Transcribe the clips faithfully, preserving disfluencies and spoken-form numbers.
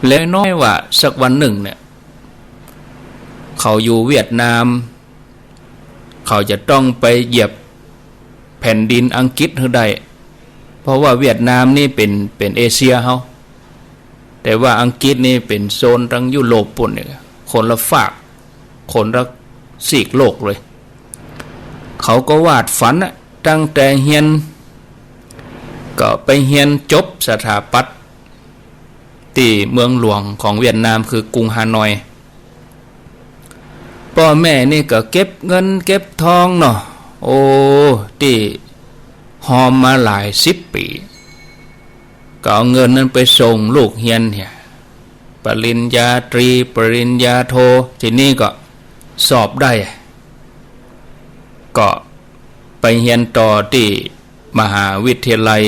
และน้อยว่าสักวันนึ่งเนี่ย เขาอยู่เวียดนาม เขาจะต้องไปเหยียบแผ่นดินอังกฤษหื้อได้ เพราะว่าเวียดนามนี่เป๋น เป๋นเอเชียเฮา แต่ว่าอังกฤษนี่เป๋นโซนตังยุโรปปู๊นเนี่ย คนละฟาก คนละซีกโลกเลย เขาก็วาดฝันน่ะ ตั้งแต่เฮียน ก็ไปเฮียนจบสถาปัตย์ ตี้เมืองหลวงของเวียดนามคือกรุงฮานอย ป้อแม่นี่ก็เก็บเงินเก็บทองเนาะ โอ้ ตี้ฮอมมาหลายสิบปี๋ ก็เอาเงินนั้นไปส่งลูกเฮียนเนี่ย ปริญญาตรี ปริญญาโท ทีนี้ก็สอบได้ ก็ไปเฮียนต่อตี้มหาวิทยาลัย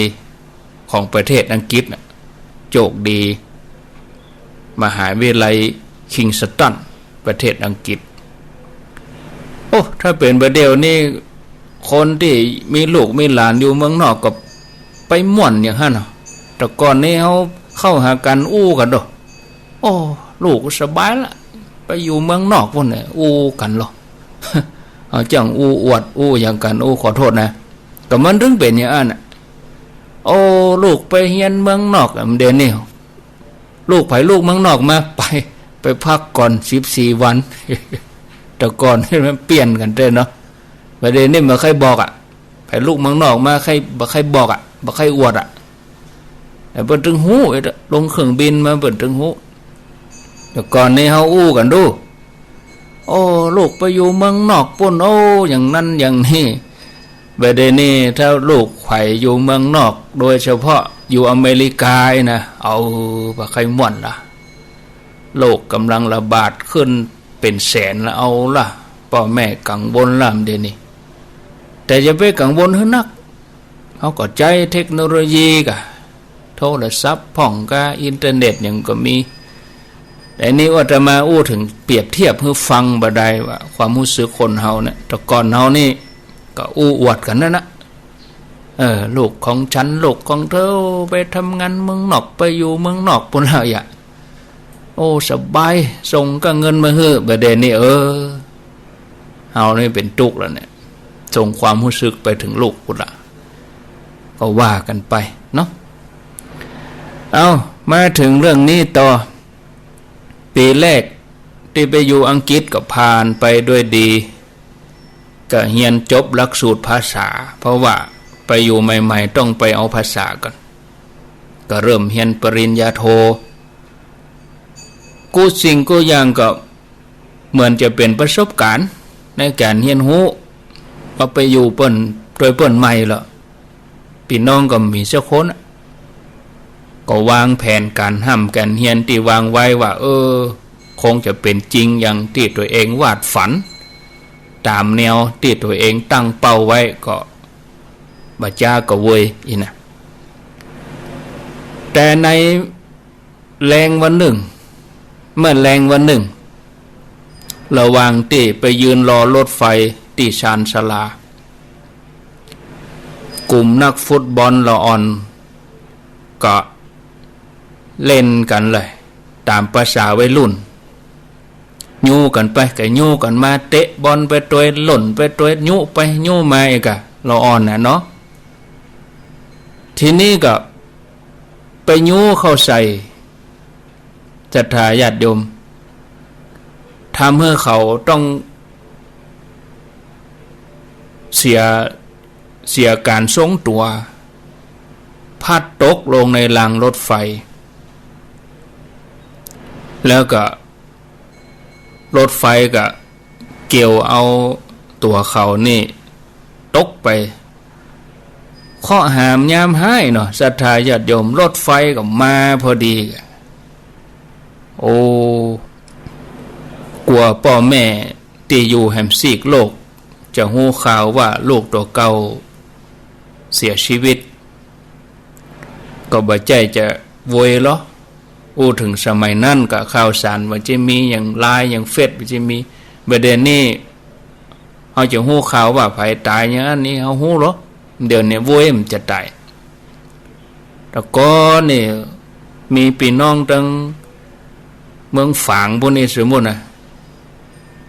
ของประเทศอังกฤษน่ะ โจคดี มหาวิทยาลัยคิงสตัน ประเทศอังกฤษ โอ้ ถ้าเป๋นบ่าเดี่ยวนี้ คนตี้มีลูกมีหลานอยู่เมืองนอกก็ไปม่วนอย่างหั้นเนาะ แต่ก่อนนี้เฮาเข้าหากั๋นอู้กั๋นโด โอ้ ลูกสบายละ ไปอยู่เมืองนอกปู๊นเนี่ย อู้กั๋นลอ เอาจั้งอู้อวดอู้หยังกั๋น อู้ขอโทษนะ ก็มันถึงเป๋นอย่างอั้นน่ะ โอ้ ลูกไปเฮียนเมืองนอกอะ เดี๋ยวนี้ ลูกใผลูกเมืองนอกมา ไป ไปพักก่อนสิบสี่วัน แต่ก่อนนี่มันเปลี่ยนกั๋นแต๊เนาะ บ่าเดี่ยวนี้บ่ใค่บอกอะ ใผลูกเมืองนอกมา ใค่ บ่ใค่บอกอะ บ่ใค่อวดอะ แต่เปิ้นตึงฮู้ ลงเครื่องบินมาเปิ้นตึงฮู้ แต่ก่อนนี้เฮาอู้กั๋นดู โอ้ ลูกไปอยู่เมืองนอกปู๊น โอ้ อย่างนั้นอย่างนี้ บ่าเดี่ยวนี้ถ้าลูกใผอยู่เมืองนอก โดยเฉพาะอยู่อเมริกานะ เอา บ่ใค่ม่วนละ โรคก๋ำลังระบาดขึ้นเป๋นแสนละ เอาละ ป้อแม่กังวลละ เดี๋ยวนี้ แต่อย่าไปกังวลหื้อนัก เฮาก็ใจ๊เทคโนโลยีก่ะ โทรศัพท์พ่องกา อินเทอร์เน็ตหยังก็มี แต่นี่อาตมาอู้เถิงเปรียบเทียบหื้อฟังบ่าดายว่าความฮู้สึกคนเฮาเนี่ย แต่ก่อนเฮานี่ก็อู้อวดกั๋นนั่นนะ เออ ลูกของฉัน ลูกของเธอ ไปทำงานเมืองนอก ไปอยู่เมืองนอกปู๊นแล้วอย่า โอ้ สบาย ส่งก้าเงินมาหื้อ บ่าเดี่ยวนี้ เออ เฮานี่เป๋นตุ๊กข์แล้วเนี่ย ส่งความฮู้สึกไปเถิงลูกปู๊นละ ก็ว่ากั๋นไปเนาะ เอา มาเถิงเรื่องนี้ต่อ ปี๋แรกตี้ไปอยู่อังกฤษก็ผ่านไปด้วยดี ก็เฮียนจบหลักสูตรภาษา เพราะว่าไปอยู่ใหม่ๆ ต้องไปเอาภาษาก่อน ก็เริ่มเฮียนปริญญาโท กู้สิ่งกู้อย่างก็เหมือนจะเป๋นประสบการณ์ในก๋านเฮียนฮู้ เอาไปอยู่เปิ้น โดยเปิ้นใหม่ละ ปี้น้องก็บ่มีสักคนอะ ก็วางแผนก๋านฮ่ำก๋านเฮียนตี้วางไว้ว่า เออ คงจะเป๋นจริงอย่างตี้ตั๋วเองวาดฝัน ต๋ามแนวตี้ตั๋วเองตั้งเป้าไว้ ก็บ่จ๊าก็เวยอี้นะ แต่ในแลงวันนึ่ง เมื่อแลงวันนึ่ง ระหว่างตี้ไปยืนรอรถไฟตี้ชานชาลา กลุ่มนักฟุตบอลละอ่อนก็เล่นกั๋นเลย ต๋ามภาษาวัยรุ่น ยู้กั๋นไปก็ยู้กั๋นมา เตะบอลไปตวย หล่นไปตวย ยู้ไปยู้มาอีกอะ ละอ่อนน่ะเนาะ ทีนี้ก็ไปยู้เข้าใส่ ศรัทธาญาติโยม ทำหื้อเขาต้องเสีย เสียก๋านทรงตั๋ว พลัดตกลงในรางรถไฟ แล้วก็รถไฟก็เกี่ยวเอาตั๋วเขานี่ตกไป เคราะห์หามยามฮ้ายเนาะ ศรัทธาญาติโยม รถไฟก็มาพอดี โอ้ กั๋วป้อแม่ตี้อยู่แหมซีกโลก จะฮู้ข่าวว่าลูกตั๋วเก่าเสียชีวิต ก็บ่ใจ้จะเวยลอ อู้เถิงสมัยนั้นก็ข่าวสารบ่ใจ้มี อย่างไลน์ อย่างเฟซบ่ใจ้มี บ่าเดี่ยวนี้ เฮาจะฮู้ข่าวว่าใผต๋ายอย่างอั้นนี้ เฮาฮู้ลอ เดี๋ยวนี้เวยมันจะต๋าย แต่ก่อนนี่มีปี้น้องตัง เมืองฝางปู้นนี่สมมุตินะ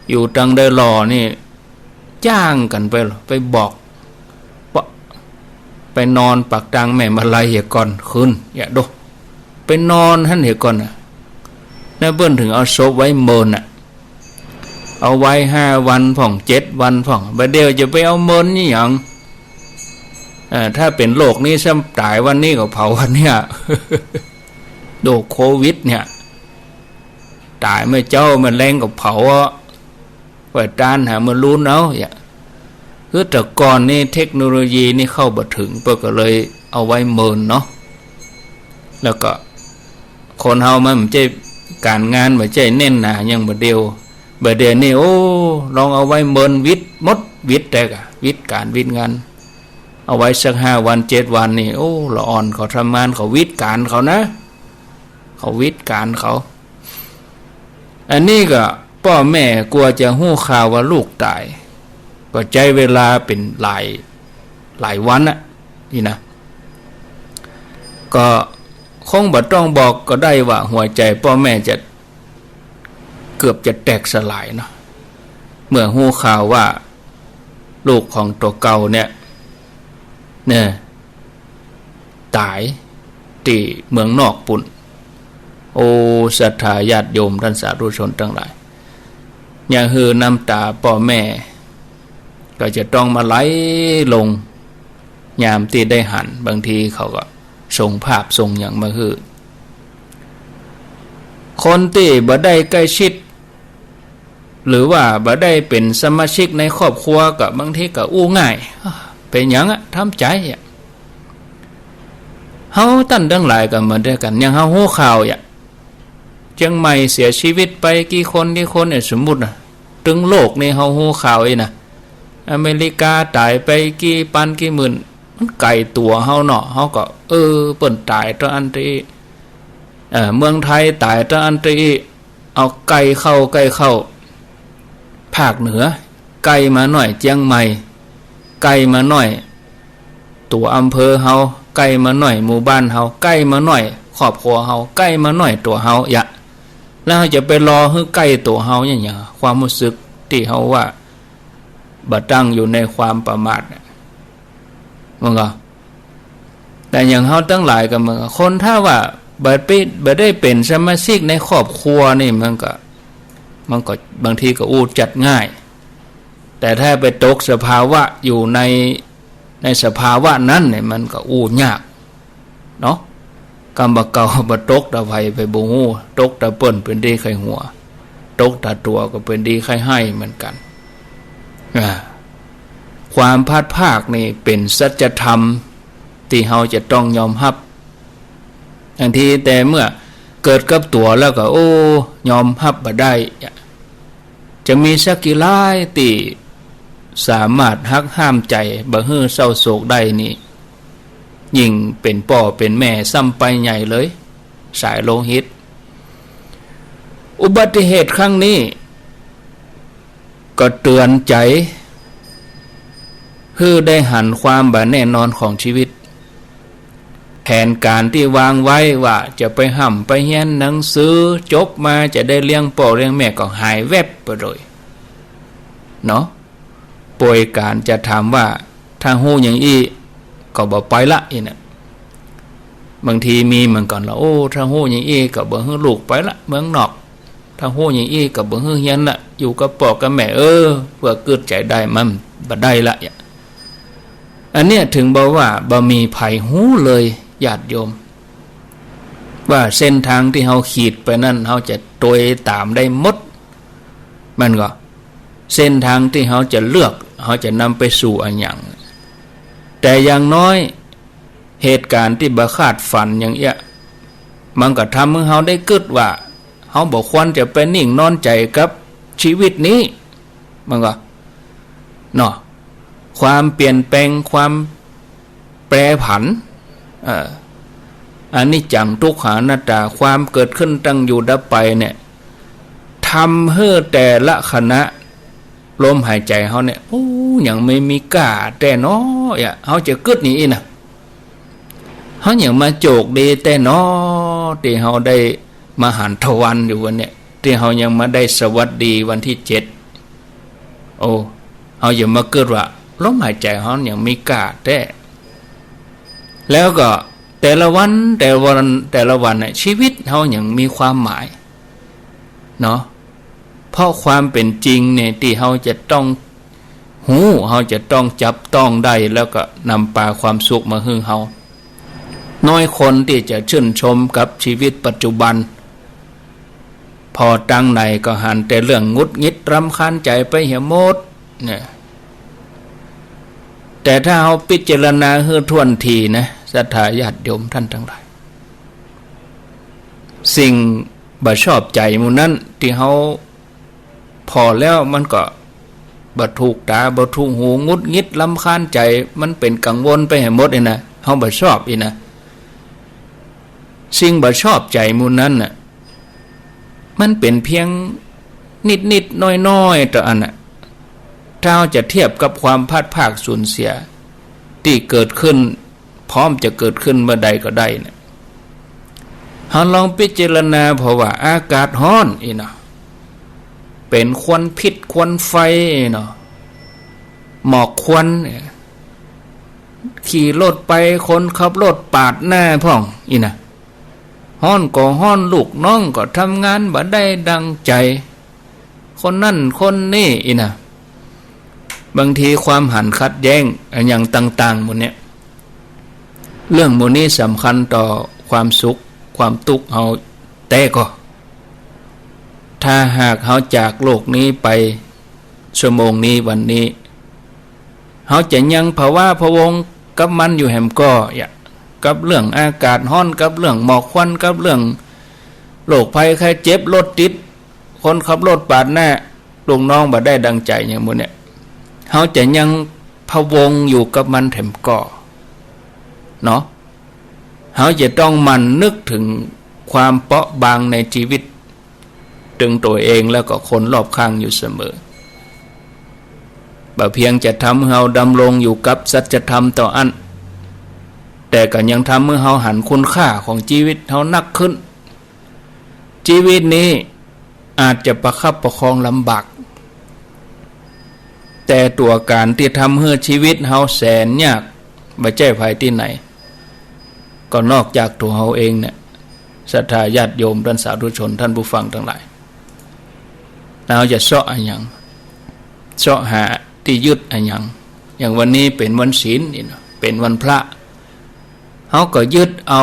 อยู่ตังใดหล่อนี่ จ้างกั๋นไป ไปบอก เปาะ ไปนอนปากตางแม่มาลัยเหียก่อน คืน เหียโด ไปนอนหั้นเหียก่อนน่ะ แล้วเปิ้นเถิงเอาศพไว้เมินน่ะ เอาไว้ห้าวันพ่อง เจ็ดวันพ่อง บ่าเดี่ยวจะไปเอาเมินนี่หยัง เอ่อ ถ้าเป๋นโรคนี้ซ้ำต๋ายวันนี้ก็เผาวันเนี้ย โรคโควิดเนี่ย ต๋ายเมื่อเจ๊าเมื่อแลงก็เผาอ่ะ ไว้ต้านหาเมื่อลูนเอา เหีย คือแต่ก่อนนี่เทคโนโลยีนี่เข้าบ่เถิง เปิ้นก็เลยเอาไว้เมินเนาะ แล้วก็คนเฮามันบ่ใจ้ก๋านงานบ่ใจ้แน่นหนาอย่างบ่าเดี่ยว บ่าเดี่ยวนี่ โอ้ ลองเอาไว้เมินวิดหมด วิดแต่กะ วิดก๋านวิดงาน เอาไว้สักห้าวันเจ็ดวันนี่ โอ้ ละอ่อนเขาทำงาน เขาวิดก๋านเขานะ เขาวิดก๋านเขา อันนี้ก็ป้อแม่กั๋วจะฮู้ข่าวว่าลูกต๋าย ก็ใจ๊เวลาเป๋นหลาย หลายวันน่ะ นี่นะ ก็คงบ่ต้องบอกก็ได้ว่าหัวใจ๋ป้อแม่จะเกือบจะแตกสลายเนาะ เมื่อฮู้ข่าวว่าลูกของตั๋วเก่าเนี่ย เนี่ย ต๋ายตี้เมืองนอกปู้น โอ้ ศรัทธาญาติโยมต้านสาธุชนตังหลาย อย่าหื้อน้ำต๋าป้อแม่ก็จะต้องมาไหลลง ยามตี้ได้หัน บางทีเขาก็ส่งภาพส่งหยังมาหื้อ คนตี้บ่ได้ใก้ชิด หรือว่าบ่ได้เป๋นสมาชิกในครอบครัวก็บางทีก็อู้ง่าย เป๋นหยังอะ ทำใจ๋อะ เฮาต้านตังหลายก็เหมือนเดียวกั๋น อย่างเฮาฮู้ข่าวอะ เจียงใหม่เสียชีวิตไปกี่คนกี่คนเนี่ย สมมุตินะ ตึงโลกนี่เฮาฮู้ข่าวอี้นะ อเมริกาต๋ายไปกี่ปันกี่หมื่น มันใก้ตั๋วเฮาเนาะ เฮาก็ เออ เปิ้นต๋ายเต้าอั้นเต้าอี้ เอ่อ เมืองไทยต๋ายเต้าอั้นเต้าอี้ เอาใก้เข้า ใก้เข้า ภาคเหนือ ใก้มาหน้อย เจียงใหม่ ใก้มาหน้อย ตั๋วอำเภอเฮา ใก้มาหน้อย หมู่บ้านเฮา ใก้มาหน้อย ครอบครัวเฮา ใก้มาหน้อย ตั๋วเฮา เหีย แล้วเฮาจะไปรอหื้อใก้ตั๋วเฮาเนี่ย ความฮู้สึกตี้เฮาว่าบ่ตั้งอยู่ในความประมาทเนี่ย มันก็ แต่อย่างเฮาตังหลายก็เหมือนกั๋น คนถ้าว่าบ่ไป บ่ได้เป๋นสมาชิกในครอบครัวนี่ มันก็ มันก็บางทีก็อู้จัดง่าย แต่ถ้าไปตกสภาวะอยู่ใน ในสภาวะนั้นเนี่ย มันก็อู้ยากเนาะ กำบ่าเก่าบ่ตกตาใผไปบ่ฮู้ ตกตาเปิ้นเป๋นดีใค่หัว ตกตาตั๋วก็เป๋นดีใค่ไห้เหมือนกั๋น อ่า ความพลัดพรากนี่เป๋นสัจธรรมตี้เฮาจะต้องยอมฮับ บางทีแต่เมื่อเกิดกับตั๋วแล้วก็ โอ้ ยอมฮับบ่ได้ จะมีสักกี่รายตี้สามารถหักห้ามใจ๋บ่หื้อเศร้าโศกได้นี่ ยิ่งเป๋นป้อเป๋นแม่ซ้ำไปใหญ่เลย สายโลหิต อุบัติเหตุครั้งนี้ ก็เตือนใจ๋ หื้อได้หันความบ่แน่นอนของชีวิต แผนก๋านตี้วางไว้ว่าจะไปฮ่ำไปเฮียนหนังสือ จบมาจะได้เลี้ยงป้อเลี้ยงแม่ก็หายแว็บไปเลย เนาะ ป่วยก๋านจะถามว่า ถ้าฮู้อย่างอี้ก็บ่ไปละ อี้น่ะ บางทีมีเหมือนกั๋นละ โอ้ ถ้าฮู้อย่างอี้ก็บ่หื้อลูกไปละ เมืองนอก ถ้าฮู้อย่างอี้ก็บ่หื้อเฮียนละ อยู่กับป้อกับแม่ เออ เปื้อกึ๊ดใจ๋ได้ มันบ่ได้ละ อันเนี้ยเถิงบอกว่าบ่มีใผฮู้เลย ญาติโยม ว่าเส้นตางตี้เฮาขีดไปนั้น เฮาจะตวยต๋ามได้หมด มันก็ เส้นตางตี้เฮาจะเลือก เฮาจะนำไปสู่อะหยัง แต่อย่างน้อย เหตุก๋ารณ์ตี้บ่คาดฝันอย่างเอี้ย มันก็ทำหื้อเฮาได้กึ๊ดว่า เฮาบ่ควรจะไปนิ่งนอนใจ๋กับชีวิตนี้ มันก็ เนาะ ความเปลี่ยนแปลง ความแปรผัน เอ่อ อนิจจัง ทุกขัง อนัตตา ความเกิดขึ้น ตั้งอยู่ ดับไปเนี่ย ทำหื้อแต่ละขณะ ลมหายใจ๋เฮาเนี่ย โอ้ หยังไม่มีก้าแต๊น้อ เฮาจะกึ๊ดอย่างอี้นะ เฮาหยังมาโจคดีแต๊น้อ ตี้เฮาได้ มหันตวันอยู่วันเนี้ย ตี้เฮายังบ่ได้สวัสดีวันตี้เจ็ด โอ้ เฮาอย่ามากึ๊ดว่า ลมหายใจ๋เฮายังมีก้าแต๊ แล้วก็แต่ละวัน แต่ละวัน แต่ละวันเนี่ย ชีวิตเฮายังมีความหมาย เนาะ เพราะความเป๋นจริงเนี่ย ตี้เฮาจะต้องฮู้ เฮาจะต้องจับต้องได้ แล้วก็นำปาความสุขมาหื้อเฮา น้อยคนตี้จะจื้นชมกับชีวิตปัจจุบัน ผ่อตางไหนก็หันแต่เรื่องหงุดหงิดรำคาญใจ๋ไปเหียหมดเนี่ย แต่ถ้าเฮาพิจารณาหื้อถ้วนถี่นะ ศรัทธาญาติโยมต้านตังหลาย สิ่งบ่ชอบใจ๋หมู่นั้นตี้เฮาผ่อแล้วมันก็บ่ถูกต๋า บ่ถูกหู หงุดหงิดรำคาญใจ๋ มันเป๋นกังวลไปเหียหมดอี้นะ เฮาบ่ชอบอี้นะ สิ่งบ่ชอบใจ๋หมู่นั้นน่ะ มันเป๋นเพียงนิดๆ น้อยๆ เต้าอั้นน่ะ ถ้าเฮาจะเทียบกับความพลัดพรากสูญเสียตี้เกิดขึ้น พร้อมจะเกิดขึ้นเมื่อใดก็ได้เนี่ย เฮาลองพิจารณา เพราะว่าอากาศฮ้อนอี้เนาะ เป๋นควันพิษควันไฟอี้เนาะ หมอกควันเนี่ย ขี่รถไป คนขับรถปาดหน้าพ่องอี้นะ ฮ้อนก็ฮ้อน ลูกน้องก็ทำงานบ่ได้ดังใจ๋ คนนั้นคนนี้อี้นะ บางทีความหันขัดแย้งอะหยังต่างๆ หมู่เนี้ย เรื่องหมู่นี้สำคัญต่อความสุขความตุ๊กข์เฮาแต๊ก่อ ถ้าหากเฮาจากโลกนี้ไปชั่วโมงนี้วันนี้ เฮาจะยังพะว้าพะวังกับมันอยู่แหมก่อ เยียะ กับเรื่องอากาศฮ้อน กับเรื่องหมอกควัน กับเรื่องโรคภัยไข้เจ็บ รถติด คนขับรถปาดหน้า ลูกน้องบ่ได้ดังใจ๋ อย่างหมู่เนี้ย เฮาจะยังพะวังอยู่กับมันแหมก่อ เนาะ เฮาจะต้องหมั่นนึกเถิงความเปราะบางในชีวิต เถิงตั๋วเองแล้วก็คนรอบข้างอยู่เสมอ บ่เพียงจะทำหื้อเฮาดำรงอยู่กับสัจธรรมเต้าอั้น แต่ก็ยังทำหื้อเฮาหันคุณค่าของจีวิตเฮานักขึ้น จีวิตนี้อาจจะประคับประคองลำบาก แต่ตั๋วก๋านตี้ทำหื้อจีวิตเฮาแสนยาก บ่ใจ้ใผตี้ไหน ก็นอกจากตั๋วเฮาเองเนี่ย ศรัทธาญาติโยม ต้านสาธุชน ต้านผู้ฟังตังหลาย เฮาจะเซาะอะหยัง เซาะหาตี้ยึดอะหยัง อย่างวันนี้เป๋นวันศีลนี่เนาะ เป๋นวันพระ เฮาก็ยึดเอา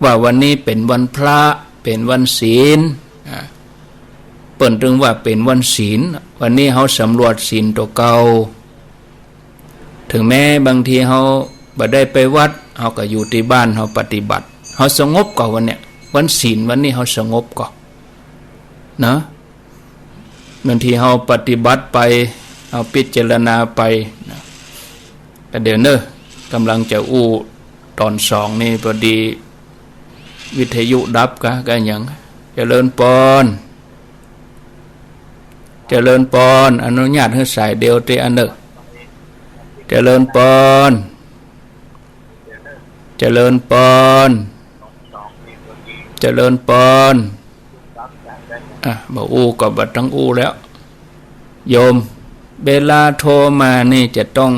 ว่าวันนี้เป๋นวันพระ เป๋นวันศีล อ่า เปิ้นตึงว่าเป๋นวันศีล วันนี้เฮาสำรวจศีลตั๋วเก่า เถิงแม้บางทีเฮาบ่ได้ไปวัด เฮาก็อยู่ตี้บ้านเฮาปฏิบัติ เฮาสงบก่อวันเนี้ย วันศีลวันนี้เฮาสงบก่อ เนาะ บางทีเฮาปฏิบัติไป เฮาพิจารณาไปนะ ก็เดี๋ยวเนอะ ก่ำลังจะอู้ต๋อนสองนี่ พอดีวิทยุดับกะ กะหยัง เจริญปอน เจริญปอน อนุญาตหื้อสายเดียวตี้อั้นเนอะ เจริญปอน เจริญปอน เจริญปอน อ่ะ บ่อู้ก็บ่ต้องอู้แล้ว โยม เวลาโทรมานี่จะต้อง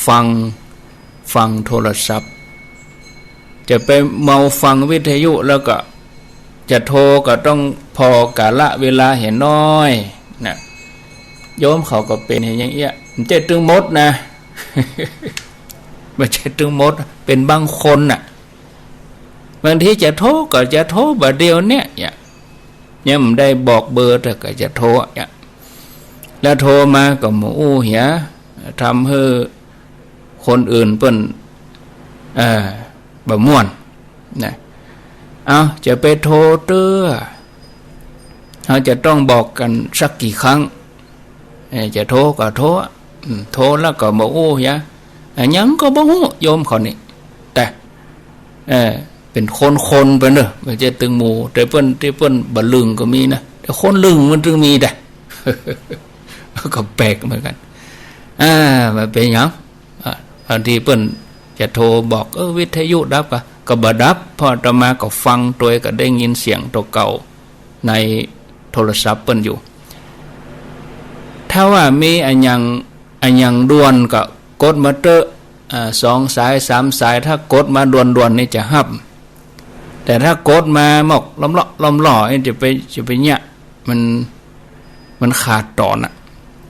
ฟัง ฟังโทรศัพท์ จะไปมัวฟังวิทยุแล้วก็ จะโทรก็ต้องผ่อกาละเวลาหื้อน้อยนะ โยมเขาก็เป๋นหื้ออย่างเอี้ย บ่ใจ้ตึงหมดนะ บ่ใจ้ตึงหมด เป๋นบางคนน่ะ บางทีจะโทรก็จะโทรบ่าเดี่ยวเนี้ย เนี่ย ยังบ่ได้บอกเบอร์ แต่ก็จะโทรเนี่ย แล้วโทรมาก็บ่อู้เหีย ทำหื้อคนอื่นเปิ้น เอ่อ บ่ม่วนนะ เอ้า จะไปโทรเตื้อ เฮาจะต้องบอกกั๋นสักกี่ครั้ง เอ่อ จะโทรก็โทร อืม โทรแล้วก็บ่อู้เหีย อะหยังก็บ่ฮู้ โยมเขานี่ แต่ เอ่อ เป๋นคนๆ ไปเนอะ บ่ใจ้ตึงหมู่ แต่เปิ้น ตี้เปิ้นบ่ลึงก็มีนะ แต่คนลึงมันตึงมีแต๊ ก็แปลกเหมือนกั๋น อ่า มันเป๋นหยัง อ่า บางทีเปิ้นจะโทรบอก เออ วิทยุดับกะ ก็บ่ดับ เพราะอาตมาก็ฟังตวยก็ได้ยินเสียงตั๋วเก่าในโทรศัพท์เปิ้นอยู่ ถ้าว่ามีอะหยัง อะหยังด่วนก็กดมาเต๊อะ อ่า สองสายสามสาย ถ้ากดมาด่วนๆ นี่จะฮับ แต่ถ้ากดมาหมอกล้อมเลาะล้อมล่อนี่จะไป จะไปเยียะ มัน มันขาดต๋อนอะ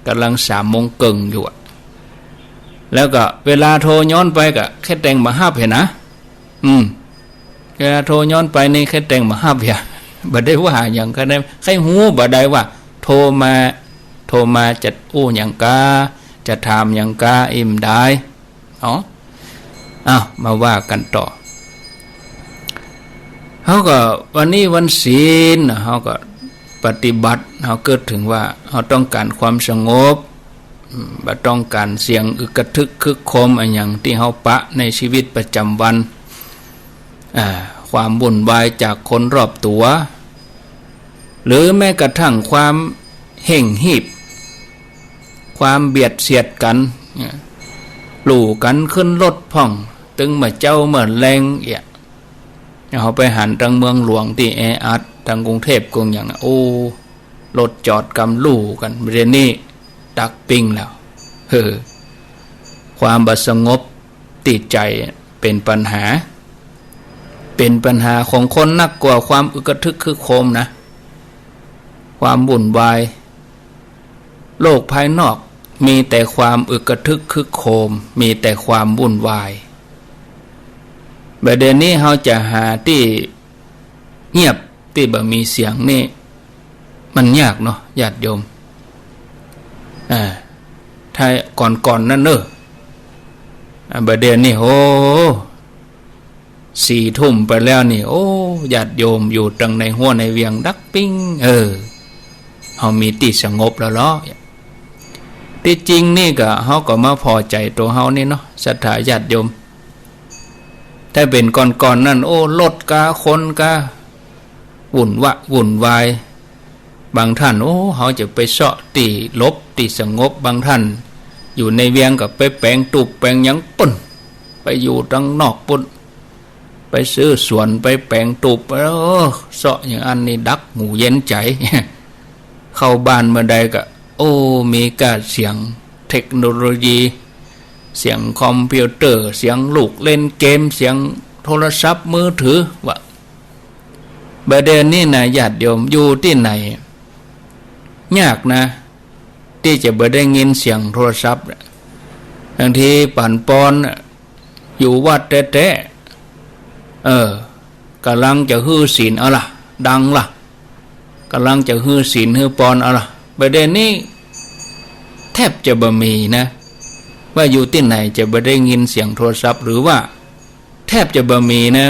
ก่ำลังสามโมงเกิ่งอยู่อะ แล้วก็เวลาโทรย้อนไปก็แค่แต่งบ่ฮับหั้นนะ อืม เวลาโทรย้อนไปนี่แค่แต่งบ่ฮับเหีย บ่ได้ว่าหยังก็ได้ ใค่ฮู้บ่ได้ว่าโทรมา โทรมาจะอู้หยังกา จะถามหยังกา อิมดาย เนาะ อ้าว มาว่ากั๋นต่อ เฮาก็ วันนี้วันศีล เฮาก็ปฏิบัติ เฮาเกิดถึงว่าเฮาต้องก๋านความสงบ อืม บ่ต้องก๋านเสียงอึกกระทึกครึกโครมอะหยังตี้เฮาปะในชีวิตประจ๋ำวัน อ่า ความวุ่นวายจากคนรอบตั๋ว หรือแม้กระทั่งความเฮ่งฮีบ ความเบียดเสียดกั๋น เนี่ย ลู่กั๋นขึ้นรถพ่อง ตึงเมื่อเจ๊าเมื่อแลง เอี้ย เฮาไปหันตังเมืองหลวงตี้แออัด ตังกรุงเทพฯ กงหยังนะ โอ้ รถจอดกำลู่กั๋น บ่าเดี่ยวนี้ตักปิ้งแล้ว เออ ความบ่สงบตี้ใจ๋เป๋นปัญหา เป๋นปัญหาของคนนักกว่าความอึกกระทึกครึกโครมนะ ความวุ่นวาย โลกภายนอกมีแต่ความอึกกระทึกครึกโครม มีแต่ความวุ่นวาย บ่าเดี่ยวนี้เฮาจะหาตี้เงียบ ตี้บ่มีเสียงนี่ มันยากเนาะ ญาติโยม อ่า ถ้าก่อนๆ นั้นเน่อ อ่า บ่าเดี่ยวนี้ โอ้ สี่ทุ่มไปแล้วนี่ โอ้ ญาติโยมอยู่ตังในฮั้วในเวียงดักปิ้ง เออ เฮามีตี้สงบแล้วเลาะ ตี้จริงนี่ก็ เฮาก็มาผ่อใจ๋ตั๋วเฮานี่เนาะ ศรัทธาญาติโยม ถ้าเป๋นก่อนๆ นั้น โอ้ รถกา คนกา วุ่นวะ วุ่นวาย บางท่าน โอ้ เฮาจะไปเซาะตี้หลบตี้สงบ บางท่านอยู่ในเวียงก็ไปแป๋งตูบแป๋งหยังปู๊น ไปอยู่ตังนอกปู๊น ไปซื้อสวน ไปแป๋งตูบ เออ เซาะอย่างอั้นนี่ดักหูเย็นใจ๋ เข้าบ้านเมื่อใดก็ โอ้ มีก้าเสียงเทคโนโลยี เสียงคอมพิวเตอร์ เสียงลูกเล่นเกม เสียงโทรศัพท์มือถือ ว่า บ่าเดี่ยวนี้นะ ญาติโยม อยู่ตี้ไหน ยากนะ ตี้จะบ่ได้ยินเสียงโทรศัพท์ บางทีป๋านปอนน่ะ อยู่วัดแต๊ๆ เออ ก่ำลังจะหื้อศีลเอาล่ะ ดังล่ะ ก่ำลังจะหื้อศีลหื้อปอนเอาล่ะ บ่าเดี่ยวนี้แทบจะบ่มีนะ ว่าอยู่ตี้ไหนจะบ่ได้ยินเสียงโทรศัพท์ หรือว่า แทบจะบ่มีนะ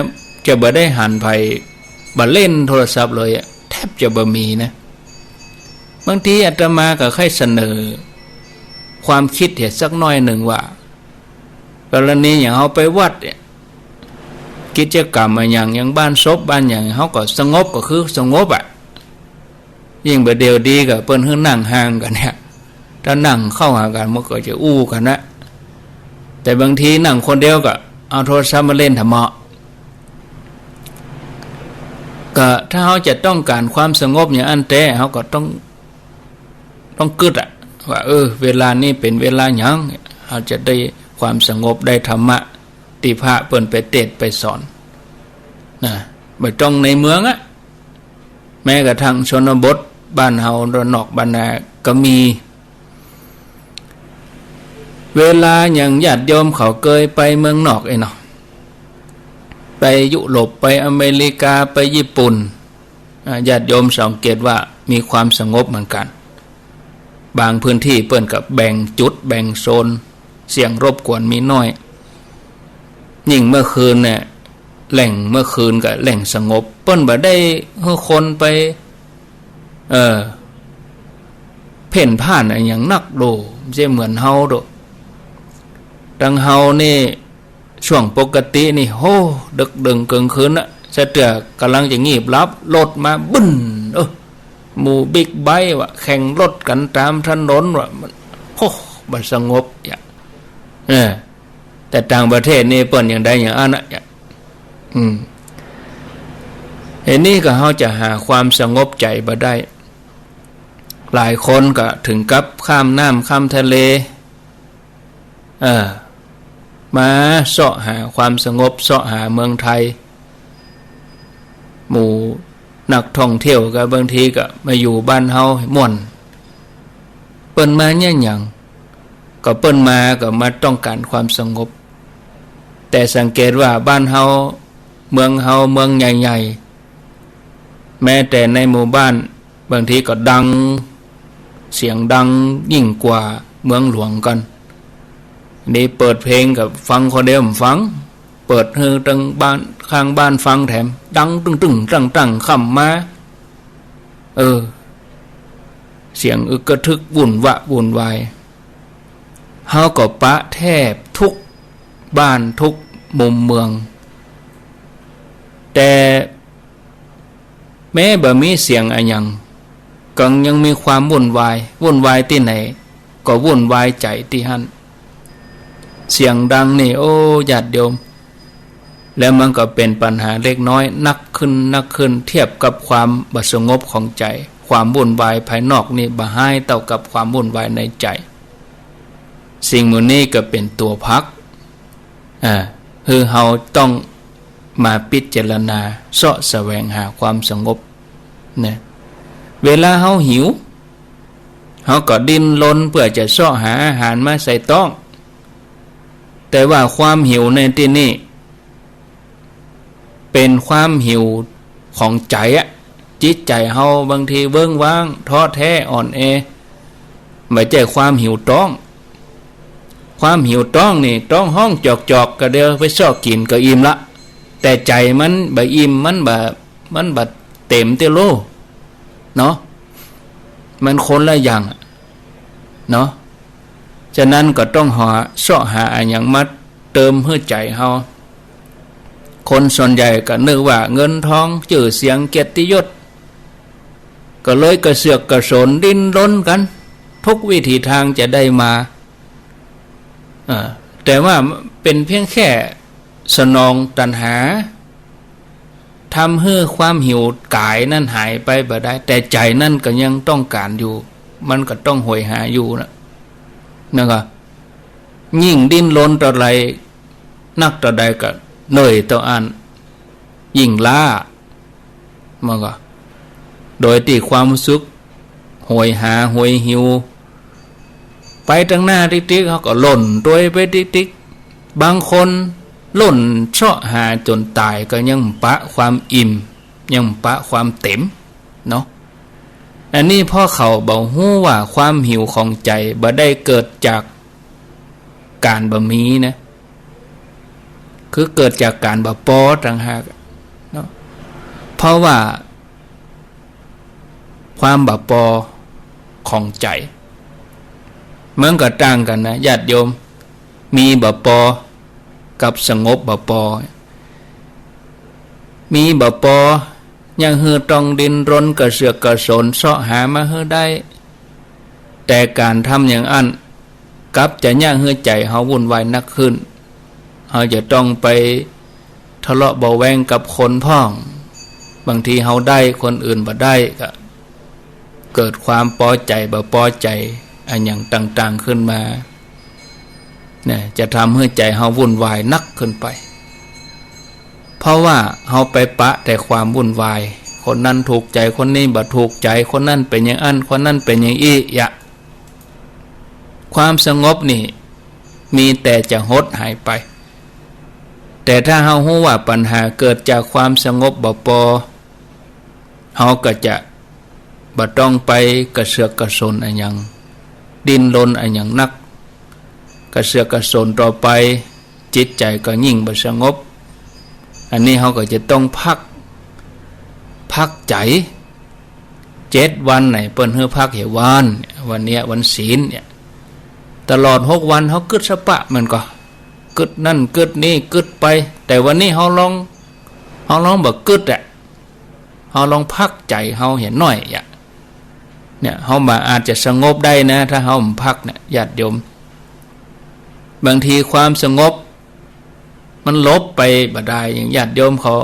จะบ่ได้หันใผบ่เล่นโทรศัพท์เลยอะ แทบจะบ่มีนะ บางทีอาตมาก็ใค่เสนอความคิดเหียสักหน้อยนึ่งว่า กรณีอย่างเฮาไปวัดเนี่ย กิจกรรมอะหยัง อย่างบ้านศพบ้านหยัง เฮาก็สงบก็คือสงบอะ ยิ่งบ่าเดี่ยวดีก็เปิ้นหื้อนั่งห่างกั๋นเนี่ย ถ้านั่งเข้าหากั๋นมันก็จะอู้กั๋นนะ แต่บางทีนั่งคนเดียวก็เอาโทรศัพท์มาเล่นทำเมาะ ก็ถ้าเฮาจะต้องก๋านความสงบอย่างอั้นแต๊ เฮาก็ต้อง ต้องกึ๊ดอะ ว่า เออ เวลานี้เป๋นเวลาหยัง เฮาจะได้ความสงบ ได้ธรรมะ ตี้พระเปิ้นไปเตสน์ไปสอนนะ บ่ต้องในเมืองอะ แม้กระทั่งชนบทบ้านเฮา ด้านนอกบ้านนาก็มี เวลาอย่างญาติโยมเขาเกยไปเมืองนอกเอ้ยเนาะ ไปยุโรป ไปอเมริกา ไปญี่ปุ่น อ่า ญาติโยมสังเกตว่ามีความสงบเหมือนกั๋น บางพื้นตี้เปิ้นก็แบ่งจุดแบ่งโซน เสียงรบกวนมีน้อย ยิ่งเมื่อคืนเนี่ย แหล่งเมื่อคืนก็แหล่งสงบ เปิ้นบ่ได้หื้อคนไป เออ เพ่นพ่านอะหยังนักโด บ่ใจ้เหมือนเฮาโด ตังเฮานี่ ช่วงปกตินี่ โห ดึกดื่นเกิ่งคืนน่ะ สะเตื้อก่ำลังจะงีบหลับ รถมาบึ้น เออ หมู่บิ๊กไบค์ว่ะ แข่งรถกั๋นต๋ามถนนว่ะ มัน โห บ่สงบ เออ แต่ต่างประเทศนี่เปิ้นอย่างใดอย่างอั้นน่ะ เออ อืม เดี๋ยวนี้ก็เฮาจะหาความสงบใจ๋บ่ได้ หลายคนก็เถิงกับข้ามน้ำข้ามทะเล เออ มาเซาะหาความสงบ เซาะหาเมืองไทย หมู่นักท่องเที่ยวก็บางทีก็มาอยู่บ้านเฮาม่วน เปิ้นมาเนี่ยหยัง ก็เปิ้นมาก็มาต้องการความสงบ แต่สังเกตว่าบ้านเฮา เมืองเฮา เมืองใหญ่ๆ แม้แต่ในหมู่บ้าน บางทีก็ดัง เสียงดังยิ่งกว่าเมืองหลวงก่อน นี่เปิดเพลงก็ฟังคนเดียวบ่ฟัง เปิดหื้อตังบ้านข้างบ้านฟังแถม ดังตึ้งๆ ตั้งๆ ค่ำมา เออ เสียงอึกกระทึกวุ่นวะวุ่นวาย เฮาก็ปะแทบทุกบ้านทุกมุมเมือง แต่แม้บ่มีเสียงอะหยัง ก็ยังมีความวุ่นวาย วุ่นวายตี้ไหน ก็วุ่นวายใจ๋ตี้หั้น เสียงดังนี่ โอ้ ญาติโยม แล้วมันก็เป๋นปัญหาเล็กน้อย นักขึ้น นักขึ้น เทียบกับความบ่สงบของใจ๋ ความวุ่นวายภายนอกนี่บ่ฮ้ายเต้ากับความวุ่นวายในใจ๋ สิ่งหมู่นี้ก็เป๋นตั๋วผลัก อ่า คือเฮาต้องมาพิจารณา เซาะแสวงหาความสงบ นะ เวลาเฮาหิว เฮาก็ดิ้นรนเปื้อจะเซาะหาอาหารมาใส่ต๊อง แต่ว่าความหิวในตี้นี่ เป๋นความหิวของใจ๋อะ จิตใจ๋เฮาบางทีเวิ้งว้าง ท้อแท้ อ่อนแอ บ่ใจ้ความหิวต๊อง ความหิวต๊องนี่ ต๊องฮ้องจอกๆ ก็เดียวไปเซาะกิ๋นก็อิ่มละ แต่ใจ๋มันบ่อิ่ม มันบ่ มันบ่เต๋มตี้โล เนาะ มันคนละอย่างอะ เนาะ ฉะนั้นก็ต้องหา เซาะหาอะหยังมาเติมหื้อใจ๋เฮา คนส่วนใหญ่ก็นึกว่าเงินทอง จื้อเสียง เกียรติยศ ก็เลยกระเสือกกระสนดิ้นรนกั๋น ทุกวิถีทางจะได้มา อ่า แต่ว่าเป๋นเพียงแค่สนองตัณหา ทำหื้อความหิวก๋ายนั้นหายไปบ่ได้ แต่ใจ๋นั้นก็ยังต้องก๋านอยู่ มันก็ต้องโหยหาอยู่นะ นะก็ ยิ่งดิ้นรนเต้าใด นักเต้าใดก็เหนื่อยเต้าอั้น ยิ่งล้า มันก็ โดยตี้ความรู้สึกโหยหาโหยหิว ไปตังหน้าติ๊กๆ เฮาก็ล่นตวยไปติ๊กๆ บางคนล่นเซาะหาจ๋นต๋ายก็ยังบ่ปะความอิ่ม ยังบ่ปะความเต๋ม เนาะ อันนี้เพราะเขาบ่ฮู้ว่าความหิวของใจ๋บ่ได้เกิดจากก๋านบ่มีนะ คือเกิดจากก๋านบ่ปอต่างหาก เนาะ เพราะว่าความบ่ปอของใจ๋ มันก็ต่างกั๋นนะ ญาติโยม มีบ่ปอกับสงบบ่ปอ มีบ่ปอ เยียะหื้อต้องดิ้นรนกระเสือกกระสนเซาะหามาหื้อได้ แต่ก๋านทำอย่างอั้น กลับจะเยียะหื้อใจ๋เฮาวุ่นวายนักขึ้น เฮาจะต้องไปทะเลาะเบาะแว้งกับคนพ่อง บางทีเฮาได้คนอื่นบ่ได้ ก็เกิดความปอใจ๋บ่ปอใจ๋อะหยังต่างๆ ขึ้นมา นะ จะทำหื้อใจ๋เฮาวุ่นวายนักขึ้นไป เพราะว่าเฮาไปปะแต่ความวุ่นวาย คนนั้นถูกใจ๋ คนนี้บ่ถูกใจ๋ คนนั้นเป๋นอย่างอั้น คนนั้นเป๋นอย่างอี้ ยะ ความสงบนี่มีแต่จะหดหายไป แต่ถ้าเฮาฮู้ว่าปัญหาเกิดจากความสงบบ่ปอ เฮาก็จะบ่ต้องไปกระเสือกกระสนอะหยัง ดิ้นรนอะหยังนัก กระเสือกกระสนต่อไป จิตใจ๋ก็ยิ่งบ่สงบ อันนี้เฮาก็จะต้องพัก พักใจ๋ เจ็ดวันไหนเปิ้นหื้อพักเหวาน วันเนี้ยวันศีลเนี่ย ตลอดหกวันเฮากึ๊ดสะปะ มันก็กึ๊ดนั่นกึ๊ดนี่กึ๊ดไป แต่วันนี้เฮาลอง เฮาลองบ่กึ๊ดอะ เฮาลองพักใจ๋เฮาเหียหน้อยอะ เนี่ย เฮาบ่อาจจะสงบได้นะ ถ้าเฮาบ่พักเนี่ย ญาติโยม บางทีความสงบ มันหลบไปบ่ได้ อย่างญาติโยมเขา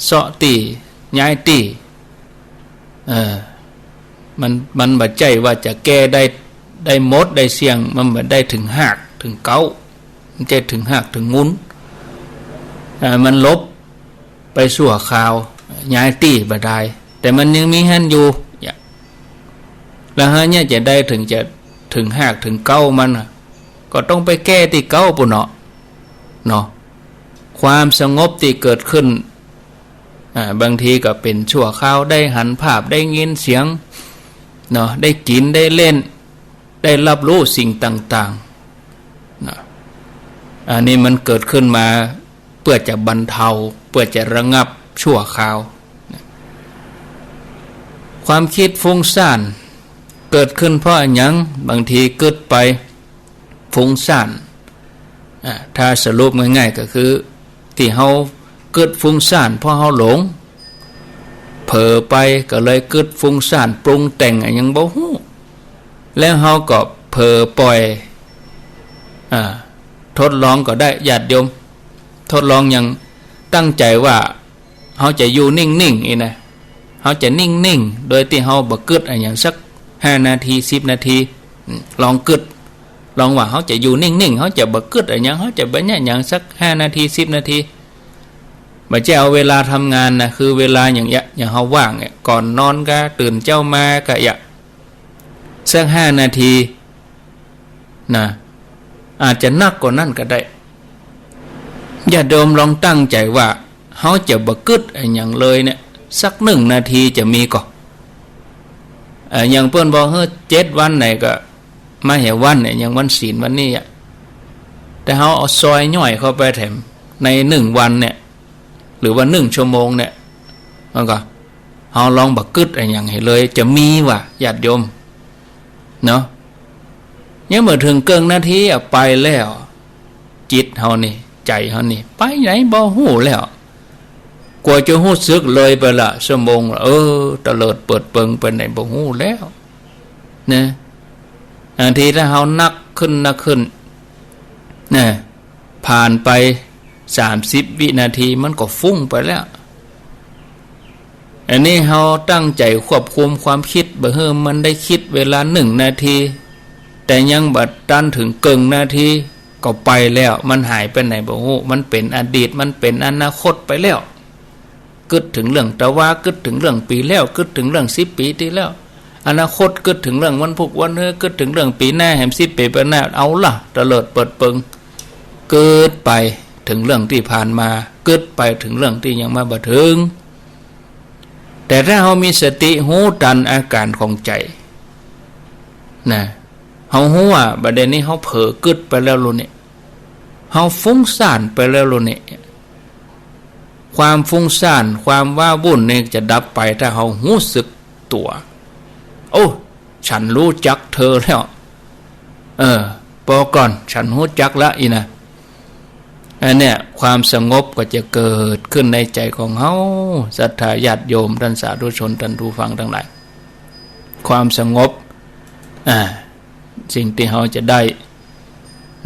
เซาะตี้ ย้ายตี้ เออ มัน มันบ่ใจ้ว่าจะแก้ได้ ได้หมดได้เสี้ยง มันบ่ได้เถิงฮากเถิงเก๊า มันจะเถิงฮากเถิงมูล เออ มันหลบไปชั่วคราว ย้ายตี้บ่ได้ แต่มันยังมีหั้นอยู่ เนี่ย แล้วหาเนี่ยจะได้เถิงจะเถิงฮากเถิงเก๊ามันน่ะ ก็ต้องไปแก้ตี้เก๊าปู้นเนาะ เนาะ ความสงบตี้เกิดขึ้น อ่า บางทีก็เป๋นชั่วคราว ได้หันภาพ ได้ยินเสียง เนาะ ได้กิ๋น ได้เล่น ได้ฮับฮู้สิ่งต่างๆ นะ อันนี้มันเกิดขึ้นมาเปื้อจะบรรเทา เปื้อจะระงับชั่วคราว นะ ความกึ๊ดฟุ้งซ่านเกิดขึ้นเพราะอะหยัง บางทีกึ๊ดไป ฟุ้งซ่าน อ่า ถ้าสรุปง่ายๆ ก็คือ ตี้เฮากึ๊ดฟุ้งซ่านเพราะเฮาหลง เผลอไปก็เลยกึ๊ดฟุ้งซ่านปรุงแต่งอะหยังบ่ฮู้ แล้วเฮาก็เผลอปล่อย อ่า ทดลองก็ได้ญาติโยม ทดลองอย่างตั้งใจ๋ว่าเฮาจะอยู่นิ่งๆ อี้นะ เฮาจะนิ่งๆ โดยตี้เฮาบ่กึ๊ดอะหยังสักห้านาที สิบนาที อืม ลองกึ๊ด ลองว่าเฮาจะอยู่นิ่งๆ เฮาจะบ่กึ๊ดอะหยัง เฮาจะบ่เยียะหยังสักห้านาที สิบนาที บ่ใจ้เอาเวลาทำงานนะ คือเวลาอย่างเยียะ อย่างเฮาว่างเนี่ย ก่อนนอนก็ ตื่นเจ๊ามาก็เยียะ สักห้านาที นะ อาจจะนักกว่านั้นก็ได้ ญาติโยมลองตั้งใจ๋ว่า เฮาจะบ่กึ๊ดอะหยังเลยเนี่ย สักหนึ่งนาทีจะมีก่อ เอ่อ อย่างเปิ้นบอก เฮ้อ เจ็ดวันไหนก็ มาแหมวันเนี่ย อย่างวันศีลวันนี้อะ แต่เฮาเอาซอยย่อยเข้าไปแถม ในหนึ่งวันเนี่ย หรือว่าหนึ่งชั่วโมงเนี่ย มันก็ เฮาลองบ่กึ๊ดอะหยังหื้อเลย จะมีวะ ญาติโยม เนาะ ยังบ่เถิงเกิ่งนาทีอะ ไปแล้ว จิตเฮานี่ ใจ๋เฮานี่ ไปไหนบ่ฮู้แล้ว กว่าจะฮู้สึกเลยไปละชั่วโมงละ เออ เตลิดเปิดเปิงไปไหนบ่ฮู้แล้ว นะ บางทีถ้าเฮานักขึ้น นักขึ้น นะ ผ่านไปสามสิบวินาที มันก็ฟุ้งไปแล้ว อันนี้เฮาตั้งใจ๋ควบคุมความกึ๊ด บ่หื้อมันได้กึ๊ดเวลาหนึ่งนาที แต่ยังบ่ตันเถิงเกิ่งนาที ก็ไปแล้ว มันหายไปไหนบ่ฮู้ มันเป๋นอดีต มันเป๋นอนาคตไปแล้ว กึ๊ดเถิงเรื่องตะวา กึ๊ดเถิงเรื่องปี๋แล้ว กึ๊ดเถิงเรื่องสิบปี๋ตี้แล้ว อนาคต กึ๊ดเถิงเรื่องวันพุกวันเฮือ กึ๊ดเถิงเรื่องปี๋หน้า แหมสิบปี๋ไปหน้า เอาละ เตลิดเปิดเปิง กึ๊ดไปเถิงเรื่องตี้ผ่านมา กึ๊ดไปเถิงเรื่องตี้ยังมาบ่เถิง แต่ถ้าเฮามีสติฮู้ตันอาก๋านของใจ๋ นะ เฮาฮู้ว่าบ่าเดี่ยวนี้เฮาเผลอกึ๊ดไปแล้วลูกนี่ เฮาฟุ้งซ่านไปแล้วลูกนี่ ความฟุ้งซ่าน ความว้าวุ่นนี่จะดับไป ถ้าเฮาฮู้สึกตั๋ว โอ้ ฉันฮู้จักเธอแล้ว เออ ปอก่อน ฉันฮู้จักละ อี้นะ อันเนี้ย ความสงบก็จะเกิดขึ้นในใจ๋ของเฮา ศรัทธาญาติโยม ต้านสาธุชน ต้านผู้ฟังตังหลาย ความสงบ อ่า สิ่งตี้เฮาจะได้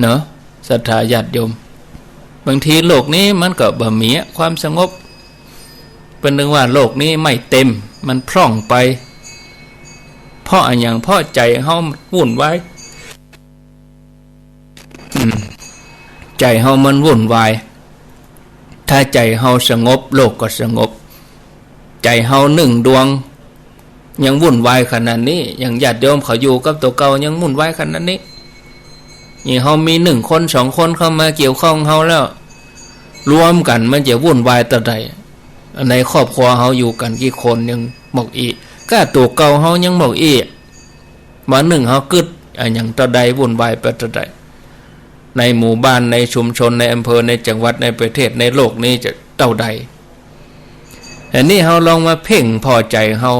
เนาะ ศรัทธาญาติโยม บางทีโลกนี้มันก็บ่มีอะ ความสงบ เปิ้นนึกว่าโลกนี้ไม่เต็ม มันพร่องไป เพราะอะหยัง เพราะใจ๋เฮาวุ่นวาย อืม ใจ๋เฮามันวุ่นวาย ถ้าใจ๋เฮาสงบ โลกก็สงบ ใจ๋เฮานึ่งดวง ยังวุ่นวายขนาดนี้ อย่างญาติโยมเขาอยู่กับตั๋วเก่ายังวุ่นวายขนาดนี้ นี่เฮามีหนึ่งคนสองคนเข้ามาเกี่ยวข้องเฮาแล้ว รวมกั๋นมันจะวุ่นวายเต้าใด ในครอบครัวเฮาอยู่กั๋นกี่คนยังหมกอี้ ก้าตั๋วเก่าเฮายังหมกอี้ วันนึ่งเฮากึ๊ดอะหยังเต้าใด วุ่นวายไปเต้าใด ในหมู่บ้าน ในชุมชน ในอำเภอ ในจังหวัด ในประเทศ ในโลกนี้จะเต้าใด อันนี้เฮาลองมาเพ่งผ่อใจ๋เฮา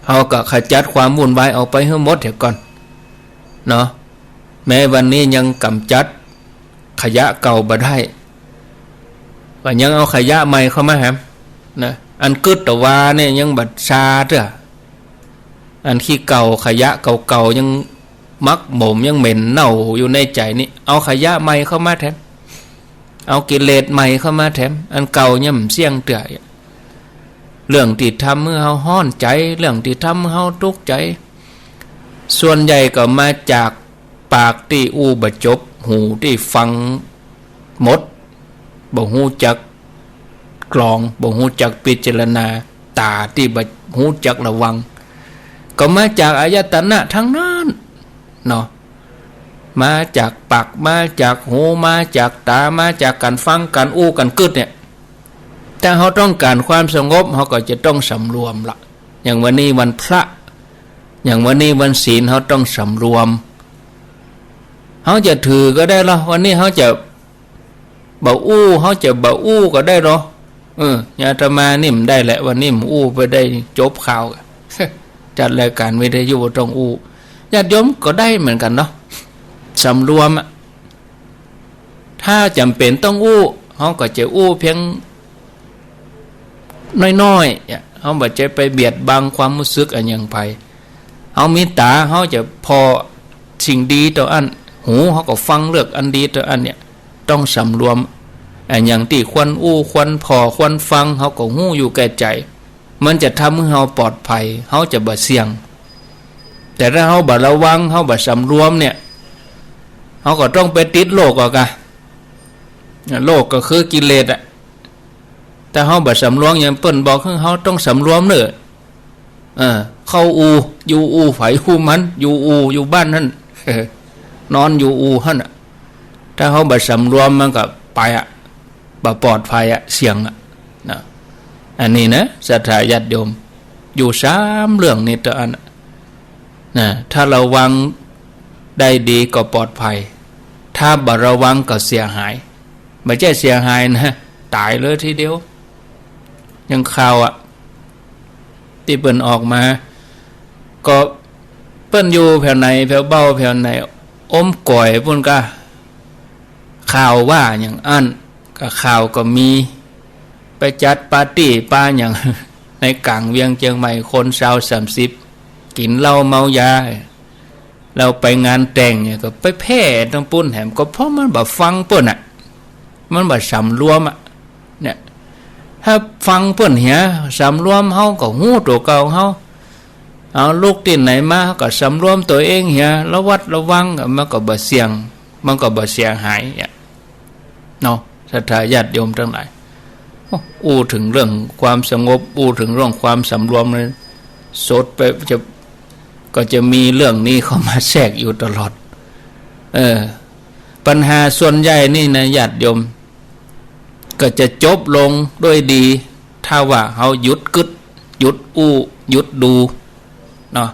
เฮาก็ขจัดความวุ่นวายออกไปหื้อหมดเสียก่อน เนาะ แม้วันนี้ยังก๋ำจัดขยะเก่าบ่ได้ ก็ยังเอาขยะใหม่เข้ามาแหม นะ อันกึ๊ดตะวาเนี่ยยังบ่ซาเตื้อ อันขี้เก่า ขยะเก่าๆ ยังหมักหมม ยังเหม็นเน่าอยู่ในใจ๋นี่ เอาขยะใหม่เข้ามาแทน เอากิเลสใหม่เข้ามาแถม อันเก่ายังบ่เสี้ยงเตื้อ เรื่องตี้ทำหื้อเฮาฮ้อนใจ๋ เรื่องตี้ทำหื้อเฮาตุ๊กใจ๋ ส่วนใหญ่ก็มาจากปากตี้อู้บ่จบ หูตี้ฟังหมด บ่ฮู้จักกรอง บ่ฮู้จักพิจารณา ต๋าตี้บ่ฮู้จักระวัง ก็มาจากอายตนะตังนั้นเนาะ มาจากปาก มาจากหู มาจากต๋า มาจากก๋านฟัง ก๋านอู้ ก๋านกึ๊ดเนี่ย ถ้าเฮาต้องก๋านความสงบ เฮาก็จะต้องสำรวมละ อย่างวันนี้วันพระ อย่างวันนี้วันศีล เฮาต้องสำรวม เฮาจะถือก็ได้ลอ วันนี้เฮาจะบ่อู้ เฮาจะบ่อู้ก็ได้ลอ เออ อย่างอาตมานี่บ่ได้แหละ วันนี้บ่อู้ บ่ได้จบข่าว จัดรายก๋านวิทยุบ่ต้องอู้ ญาติโยมก็ได้เหมือนกั๋นเนาะ สำรวมอะ ถ้าจ๋ำเป๋นต้องอู้ เฮาก็จะอู้เพียงน้อยๆ เนี่ย เฮาบ่ใจ้ไปเบียดบังความฮู้สึกอะหยังใผ เฮามีต๋า เฮาจะผ่อสิ่งดีเต้าอั้น หู เฮาก็ฟังเลือกอันดีเต้าอั้นเนี่ย ต้องสำรวม อะหยังตี้ควรอู้ ควรผ่อ ควรฟัง เฮาก็ฮู้อยู่แก่ใจ๋ มันจะทำหื้อเฮาปลอดภัย เฮาจะบ่เสี่ยง แต่ถ้าเฮาบ่ระวัง เฮาบ่สำรวมเนี่ย เฮาก็ต้องไปติดโรคเอากา โรคก็คือกิเลสอะ ถ้าเฮาบ่สำรวม อย่างเปิ้นบอกหื้อเฮาต้องสำรวมเน่อ เออ เข้าอู่ อยู่อู่ใผอู่มัน อยู่อู่ อยู่บ้านหั้น นอนอยู่อู่หั้นน่ะ ถ้าเฮาบ่สำรวม มันก็ไปอะ บ่ปลอดภัยอะ เสี่ยงอะ นะ อันนี้นะ ศรัทธาญาติโยม อยู่สามเรื่องนี้เต้าอั้นน่ะ นะ ถ้าระวังได้ดีก็ปลอดภัย ถ้าบ่ระวังก็เสียหาย บ่ใจ้เสียหายนะ ต๋ายเลยทีเดียว อย่างข่าวอะ ตี้เปิ้นออกมา ก็เปิ้นอยู่แผวไหน แผวเบ้าแผวไหน อมก๋อยปู้นกา ข่าวว่าอย่างอั้น ก็ข่าวก็มี ไปจัดปาร์ตี้ปาหยัง ในก๋างเวียงเจียงใหม่ คนซาวสามสิบ กิ๋นเหล้าเมายา แล้วไปงานแต่งเนี่ย ก็ไปแพ่ตังปู้นแหม ก็เพราะมันบ่ฟังเปิ้นน่ะ มันบ่สำรวมอะ เนี่ย ถ้าฟังเปิ้นเหีย สำรวม เฮาก็ฮู้ตั๋วเก่าเฮา เอาลุกตี้ไหนมา ก็สำรวมตั๋วเองเหีย ระวัดระวัง มันก็บ่เสี่ยง มันก็บ่เสียหายเนี่ย เนาะ ศรัทธาญาติโยมตังหลาย โอ้ อู้เถิงเรื่องความสงบ อู้เถิงเรื่องความสำรวมเลย สดไปจะ ก็จะมีเรื่องนี้เข้ามาแทรกอยู่ตลอด เออ ปัญหาส่วนใหญ่นี่นะ ญาติโยม ก็จะจบลงด้วยดี ถ้าว่าเฮาหยุดกึ๊ด หยุดอู้ หยุดดู เนาะ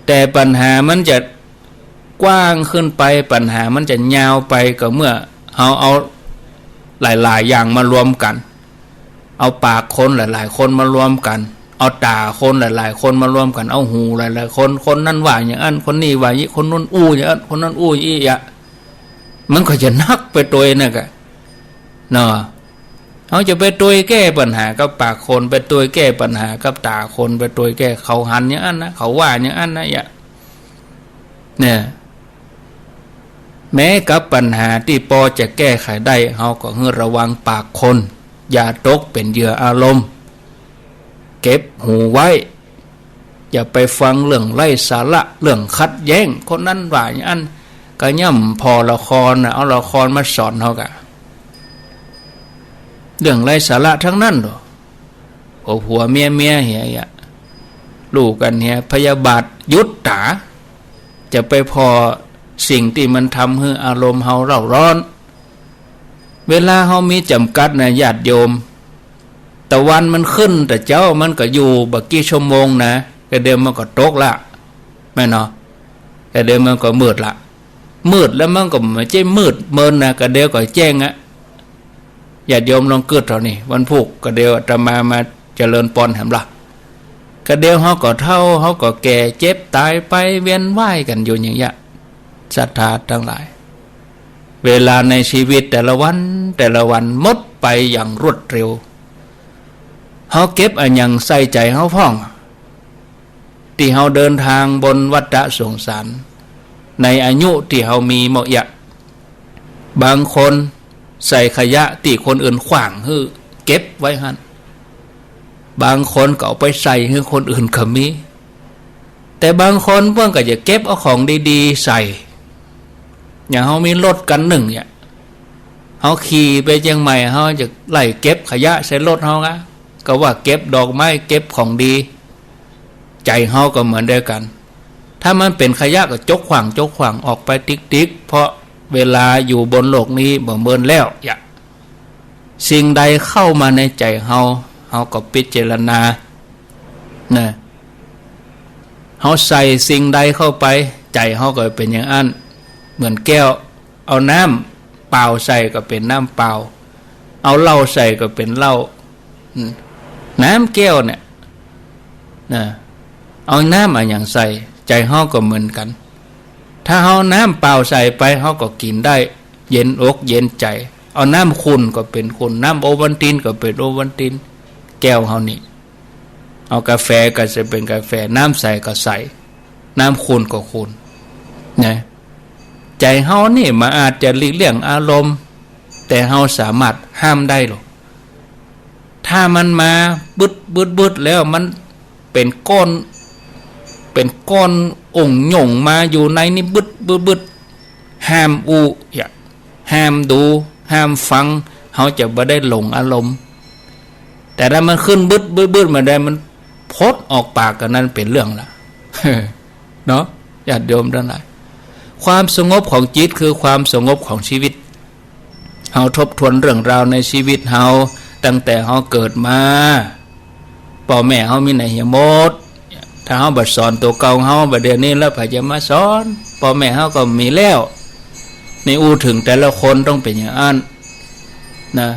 แต่ปัญหามันจะกว้างขึ้นไป ปัญหามันจะยาวไป ก็เมื่อเฮาเอาหลายๆ อย่างมารวมกั๋น เอาปากคนหลายๆ คนมารวมกั๋น เอาต๋าคนหลายๆ คนมารวมกั๋น เอาหูหลายๆ คน คนนั้นว่าอย่างอั้น คนนี้ว่าอย่างอี้ คนนู้นอู้อย่างอั้น คนนั้นอู้อย่างอี้อะ มันก็จะหนักไปตวยนั่นกะ เนาะ เฮาจะไปตวยแก้ปัญหากับปากคน ไปตวยแก้ปัญหากับต๋าคน ไปตวยแก้เขาหันอย่างอั้นนะ เขาว่าอย่างอั้นนะ อย่า เนี่ย แม้กับปัญหาตี้ปอจะแก้ไขได้ เฮาก็หื้อระวังปากคน อย่าตกเป๋นเหยื่ออารมณ์ เก็บหูไว้ อย่าไปฟังเรื่องไร้สาระ เรื่องขัดแย้ง คนนั้นว่าอย่างอั้น ก็ย่ำผ่อละครน่ะ เอาละครมาสอนเฮากะ เรื่องไร้สาระตังนั้นเนาะ ผัวผัวเมียเมียเหีย อย่า ลูกกั๋นเหีย พยาบาทหยุดต๋า จะไปผ่อสิ่งตี้มันทำหื้ออารมณ์เฮาเร้าร้อน เวลาเฮามีจ๋ำกัดนะ ญาติโยม ตะวันมันขึ้นแต่เจ๊า มันก็อยู่บ่กี่ชั่วโมงนะ กะเดียวมันก็ตกละ แม่นเนาะ กะเดียวมันก็มืดละ มืดแล้วมันก็บ่ใจ้มืดเมินนะ กะเดียวก็แจ้งอะ ญาติโยมลองกึ๊ดเถ่านี้ วันพูกกะเดียวอาตมามาเจริญปอนแหมละ กะเดียวเฮาก็เฒ่า เฮาก็แก่ เจ็บต๋ายไป เวียนว่ายกั๋นอยู่อย่างเงี้ย ศรัทธาตังหลาย เวลาในชีวิตแต่ละวันแต่ละวันหมดไปอย่างรวดเร็ว เฮาเก็บอะหยังใส่ใจ๋เฮาพ่อง ตี้เฮาเดินตางบนวัฏฏะสงสาร ในอายุตี้เฮามีเมาะเยียะ บางคน ใส่ขยะตี้คนอื่นขว้างหื้อเก็บไว้หั้น บางคนก็เอาไปใส่หื้อคนอื่นก็มี แต่บางคนเปิ้นก็จะเก็บเอาของดีๆ ใส่ อย่างเฮามีรถกั๋นนึ่งเนี่ย เฮาขี่ไปเจียงใหม่ เฮาจะไล่เก็บขยะใส่รถเฮาอะ ก็ว่าเก็บดอกไม้ เก็บของดี ใจ๋เฮาก็เหมือนเดียวกั๋น ถ้ามันเป๋นขยะก็จกขว้าง จกขว้างออกไปติ๊กๆ เพราะเวลาอยู่บนโลกนี้บ่เหมือนแล้ว อย่า สิ่งใดเข้ามาในใจ๋เฮา เฮาก็พิจารณา นะ เฮาใส่สิ่งใดเข้าไป ใจ๋เฮาก็เป๋นอย่างอั้น เหมือนแก้ว เอาน้ำเปล่าใส่ก็เป๋นน้ำเปล่า เอาเหล้าใส่ก็เป๋นเหล้า อืม น้ำแก้วเนี่ย นะ เอาน้ำอะหยังใส่ ใจ๋เฮาก็เหมือนกั๋น ถ้าเฮาเอาน้ำเปล่าใส่ไป เฮาก็กิ๋นได้ เย็นอกเย็นใจ๋ เอาน้ำขุ่นก็เป๋นขุ่น น้ำโอวัลตินก็เป๋นโอวัลติน แก้วเฮานี่ เอากาแฟก็จะเป๋นกาแฟ น้ำใสก็ใส น้ำขุ่นก็ขุ่น นะ ใจ๋เฮานี่มันอาจจะหลีกเลี่ยงอารมณ์ แต่เฮาสามารถห้ามได้หรอ ถ้ามันมาบึดบึดบึดแล้วมันเป๋นก้อน เป๋นก้อนองค์หย่งมาอยู่ในนี่บึดบึดบึด ห้ามอู้ อย่า ห้ามดู ห้ามฟัง เฮาจะบ่ได้หลงอารมณ์ แต่ถ้ามันขึ้นบึดบึดบึดมาได้ มันพดออกปากกั๋น นั้นเป๋นเรื่องละ เนาะ ญาติโยมตังหลาย ความสงบของจิตคือความสงบของชีวิต เฮาทบทวนเรื่องราวในชีวิตเฮา ตั้งแต่เฮาเกิดมา ป้อแม่เฮามีไหนเหียหมด ถ้าเฮาบ่สอนตั๋วเก่าเฮา บ่าเดี๋ยวนี้แล้วใผจะมาสอน ป้อแม่เฮาก็มีแล้ว นี่อู้เถิงแต่ละคนต้องเป๋นอย่างอั้น นะ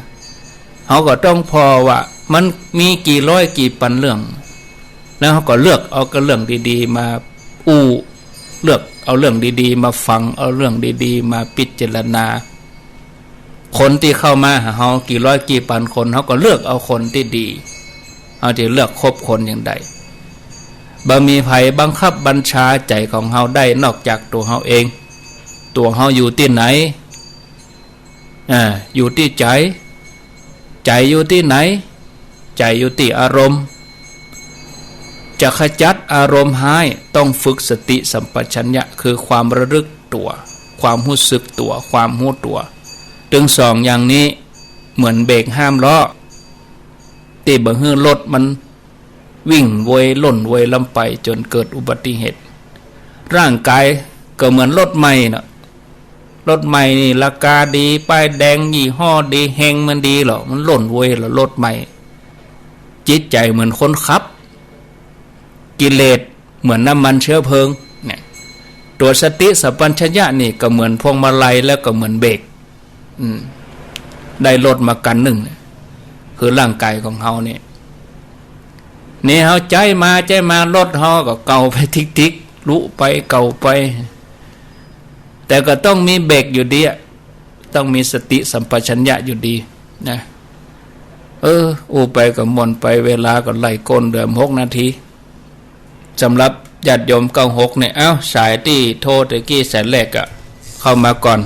เฮาก็ต้องผ่อว่ามันมีกี่ร้อยกี่ปันเรื่อง แล้วเฮาก็เลือกเอาก็เรื่องดีๆ มาอู้ เลือกเอาเรื่องดีๆ มาฟัง เอาเรื่องดีๆ มาพิจารณา คนตี้เข้ามาหาเฮากี่ร้อยกี่ปันคน เฮาก็เลือกเอาคนตี้ดี เฮาจะเลือกคบคนอย่างใด บ่มีใผบังคับบัญชาใจ๋ของเฮาได้นอกจากตั๋วเฮาเอง ตั๋วเฮาอยู่ตี้ไหน อ่า อยู่ตี้ใจ๋ ใจ๋อยู่ตี้ไหน ใจ๋อยู่ตี้อารมณ์ จะขจัดอารมณ์ฮ้ายต้องฝึกสติสัมปชัญญะ คือความระลึกตั๋ว ความฮู้สึกตั๋ว ความฮู้ตั๋ว ตึงสองอย่างนี้เหมือนเบรกห้ามล้อ ตี้บ่หื้อรถมัน วิ่งโวยล่นโวยล้ำไปจ๋นเกิดอุบัติเหตุ ร่างกายก็เหมือนรถใหม่น่ะ รถใหม่นี่ราคาดี ป้ายแดง ยี่ห้อดี แฮงมันดีเหรอ มันล่นโวยเหรอ รถใหม่ จิตใจ๋เหมือนคนขับ กิเลสเหมือนน้ำมันเชื้อเพลิง เนี่ย ตั๋วสติสัมปชัญญะนี่ก็เหมือนพวงมาลัย แล้วก็เหมือนเบรก อืม ได้รถมาคันนึ่งเนี่ย คือร่างกายของเฮาเนี่ย นี่เฮาใจ๊มา ใจ๊มา รถเฮาก็เก่าไปติ๊กๆ ลุไปเก่าไป แต่ก็ต้องมีเบรกอยู่ดีอะ ต้องมีสติสัมปชัญญะอยู่ดีนะ เออ อู้ไปก็ม่วนไป เวลาก็ไล่ก้นเหลือหกนาที สำหรับญาติโยมเก้าหกเนี่ย เอ้า สายตี้โทรตะกี้สายแรกอะ เข้ามาก่อน